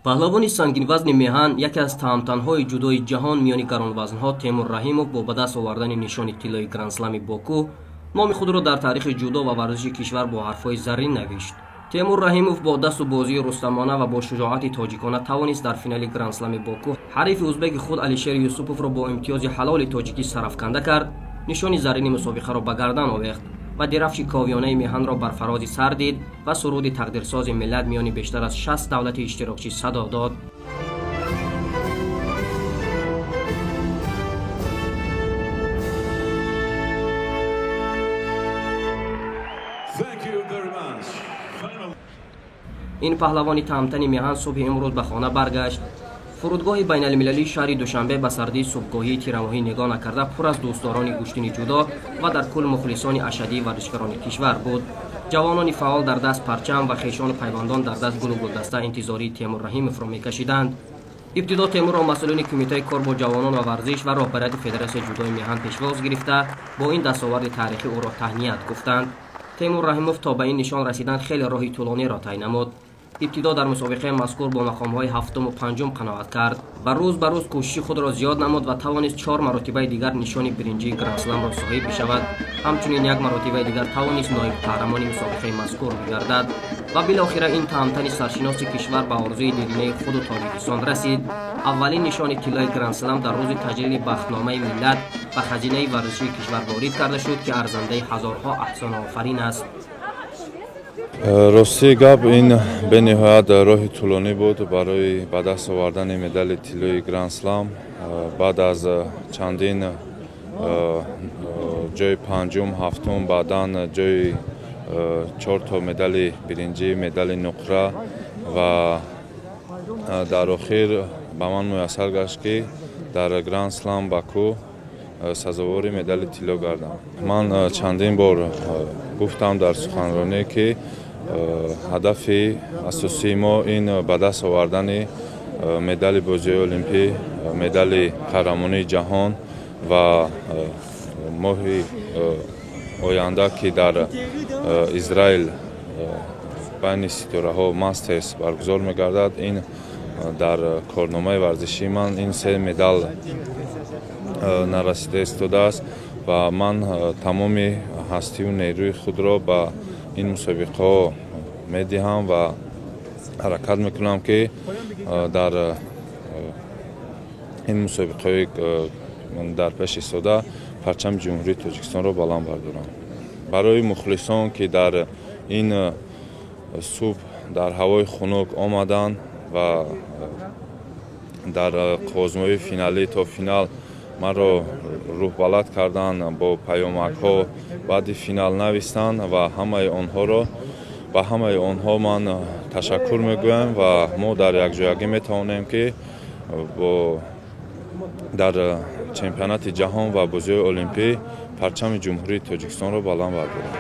Паҳлавони сангинвазни меҳан, яке аз таъмтанҳои ҷудои ҷаҳон миёни гаронвазнҳо Темур Раҳимов бо ба даст овардани нишони тиллои Гранд-слами Боку номи худро дар таърихи ҷудо ва варзиши кишвар бо ҳарфҳои заррин навишт. Темур Раҳимов бо дасту бозии рустамона ва бо шуҷоати тоҷикона тавонист дар финали Гранд-слами Боку ҳарифи узбеки худ Алишер Юсуповро бо имтиёзи ҳалоли тоҷикӣ сарафканда кард, нишони заррини мусобиқаро ба гардан овехт ва дирафши ковиёнаи меҳанро бар фарози сар дид ва суруди тақдирсози миллат миёни бештар аз 60 давлати иштирокчӣ садо дод. Ин паҳлавони таъмтани меҳан субҳи имрӯз ба хона баргашт. Фурудгоҳи байналмилалии шаҳри Душанбе ба сардии субҳгоҳии тирамоҳӣ нигоҳ накарда пур аз дӯстдорони гӯштини ҷудо ва дар кул мухлисони ашаддии варзишгарони кишвар буд. Ҷавонони фаъол дар даст парчам ва хешону пайвандон дар даст гулу гулдаста интизории Темур Раҳимовро мекашиданд. Ибтидо Темурро масъулини кумитаи кор бо ҷавонон ва варзиш ва роҳбарияти федератсияи ҷудои меҳан пешвоз гирифта бо ин дастоварди таърихӣ ӯро таҳният гуфтанд. Темур Раҳимов то ба ин нишон расидан хеле роҳи тӯлониро тай намуд. Ибтидо дар мусобиқаи мазкур бо мақомҳои ҳафтуму панҷум қаноат кард ва рӯз ба рӯз кӯшиши худро зиёд намуд ва тавонист 4 маротибаи дигар нишони биринҷии Гранд-сламро соҳиб бишавад. Ҳамчунин як маротибаи дигар тавонист ноиб қаҳрамони мусобиқаи мазкур бигардад ва билохира ин таъмтани саршиноси кишвар ба орзуи деринаи худу Тоҷикистон расид. Аввалин нишони тиллои Гранд-слам дар рӯзи таҷлили бахтномаи миллат ба хазинаи варзишии кишвар ворид карда шуд, ки арзандаи ҳазорҳо аҳсонаофарин аст. Рости гап, ин бениҳоят роҳи тӯлонӣ буд барои ба даст овардани медали тиллои Гранд-слам. Баъд аз чандин ҷои панҷум, ҳафтум, баъдан ҷои 4 то медали биринҷӣ, медали нуқра ва дар охир ба ман муяссар гашт, ки дар Гранд-слам Баку сазовори медали тилло гардам. Ман чандин бор гуфтам дар суханронӣ, ки ҳадафи асосии мо ин ба даст овардани медали бозиҳои олимпӣ, медали қаҳрамонии ҷаҳон ва моҳи оянда, ки дар Израил байни ситораҳо мастерс баргузор мегардад, ин дар корномаи варзишии ман ин 3 медал нарасида истодааст ва ман тамоми ҳастию нерӯи худро ба ин мусобиқаҳо медиҳам ва ҳаракат мекунам, ки дар ин мусобиқаҳои дар пеш истода парчами Ҷумҳурии Тоҷикистонро баланд бардорам. Барои мухлисон, ки дар ин субҳ дар ҳавои хунук омаданд ва дар қозмои финалӣ то финал маро рӯҳбаланд карданд, бо паёмакҳо баъди финал навистанд ва ба ҳамаи онҳо ман ташаккур мегӯям ва мо дар якҷоягӣ метавонем, ки дар чемпионати ҷаҳон ва бозиҳои олимпӣ парчами Ҷумҳурии Тоҷикистонро баланд бардорем.